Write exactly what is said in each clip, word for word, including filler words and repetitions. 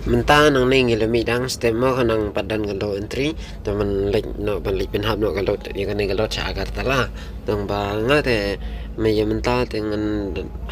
Mynta nangne ngi la mih dang step mo, ka nang pat don ka load entry. Te ngan leit noh, ban leit pynhap noh ka load, ïa kane ka load sha Agartala. Tang ba nga te, ma ïa mynta te ngan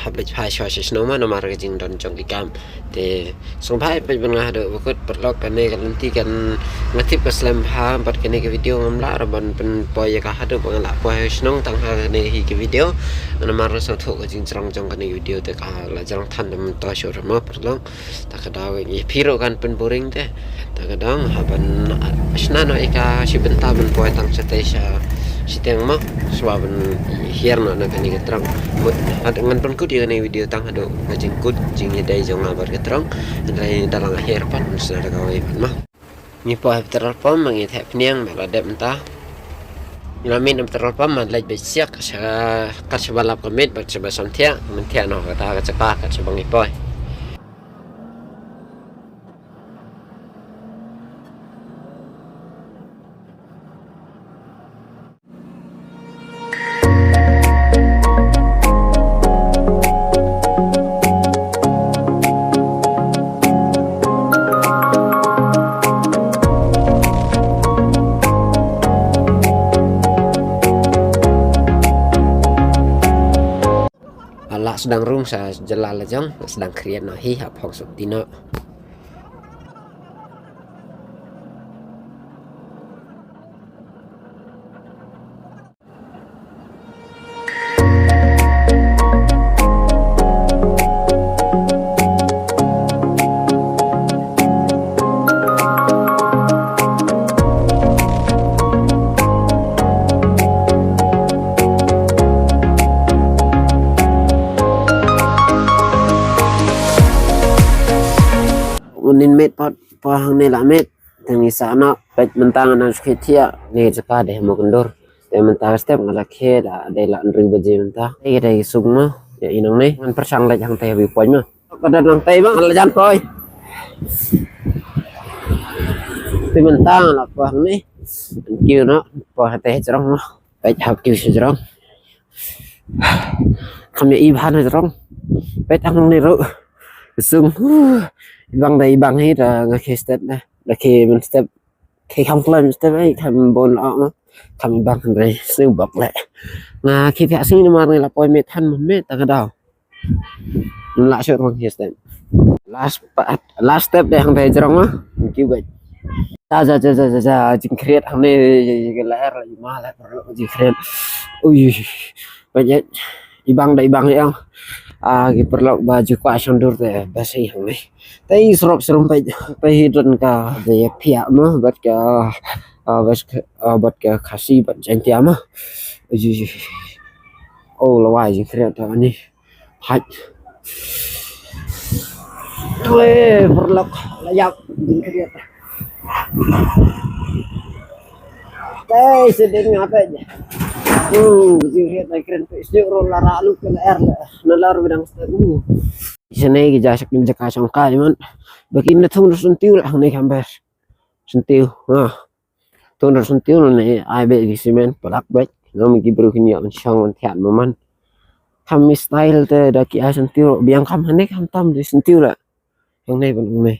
hap leit phai shuwa sha shnong mo, namar ka jingdon jong ki kam. Te sngewbha peit ban nga haduh ba kut, paralok. Kane ka lynti kan, nga tip ka slem bha bad kane ka video ngam lah ruh ban pynpoi ïa ka haduh ba nga lah poi ha shnong tang ha kane hi ka video. Namar nga sngewthuh ka jingjrong jong kane ka video te ka la jrong than da mynta shuh ruh mo, paralok. Ta ka daw ngi phi ruh kan pynboring te. Ta ka daw hap ban, ah, shna noh ïa ka shi bynta ban poi tang shatei sha shiteng mo, shuwa ban hiar noh na kane ka trong. Mut, had ngan pynkut ïa kane video tang haduh ka jingkut jingïadei jong nga bad ka trong. Hynrei da la nga hiar pat ngan shna da kawei pat mo. Ngi poi ha petrol pump, ngi theh pniang ba la dep mynta. Ngi la mih na petrol pump, ngi leit beit siak sha, kat shaba lap ka miet bad shaba samthiah, mynta noh kata ka jaka kat shaba ngi poi. Lah sdang rung sa jylla la jong, sdang khriat noh hi ha phong suk tino. Unin met pat pa hangne la met. Tang isa na pet mentang na skit thiah. Ni jaka deh mo kendur. Te mynta ka step nga la khie da dei la hynriew baje mynta. Dei dei suk mo. Ïa i nangne ngan pyrshang leit hangtai ha view point mo. Ka da nangtai mo, la jan poi. Te mynta nga la poi hangne. Thank you no. Poi hangtai ha jrong mo. Peit hap kiew sha jrong. Kham ïa i bha na jrong. Peit hangne ruh. Sung. Ibang da ibang hi da nga khie step na. Da khie men step. Khie kham climb step ai kham bun ah. Kham ibang hynrei snew bok leh. Nga khie thiah sngi namar ngi la poi met than met ta ka daw. Ym lah shuh ruh khie step. Last part, last step dei hangtai jrong ah. Thank you bad. Ja ja ja ja ja ja jingkhriat hangne ka lyer la i ma la paralok jingkhriat. Ui. Bad ïa ibang da ibang ïa. Ah, ki paralok ba ju kwah shong dur te bas hi hangne. Te i surok surum peit peit hi don ka da ïa phiah mo bad ka, ah, bad ka, ah, bad ka Khasi bad Jaintia mo. Ui. Oh, lawai jingkhriat ta ni. Hait. Weh, paralok la ïap jingkhriat. Tei sedeng apa aja. Hmm, jingkhriat ai kren pe sjuk ro la ra lu ke la er la. Na la ro bidang step. Hmm. Sene ki ja shak ni jaka shong kai man. Baki na thung ro sentiu la hangne kamber. Sentiu. Ha. Thung ro sentiu ne ai be ki simen palak be. Ngam ki bru kin ïa shong thiat maman. Kham mi style te da ki ai sentiu biang kham hangne kham tam di sentiu la. Hangne ban hangne.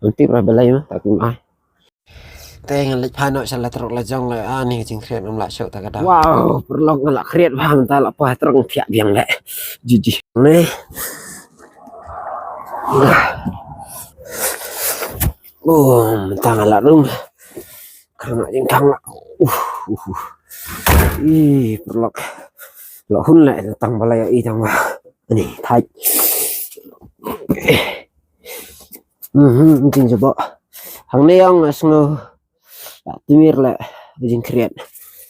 Nanti pra belai mah tak ai. Te ngan leit phai noh sha la trok la jong la ani jingkhriat ngam lah shuh ta ka daw. Wow, paralok nga la khriat bha mynta la poi trok thiah biang leh. Jiji. Ne. Oh, mynta nga la rung. Khang jingkhang. Uh, uh, uh. Ih, paralok. La hun leh tang balai i tang ba. Ani, thait. Mhm, jing jabo. Hangne ong sngew. Timir leh jingkhriat.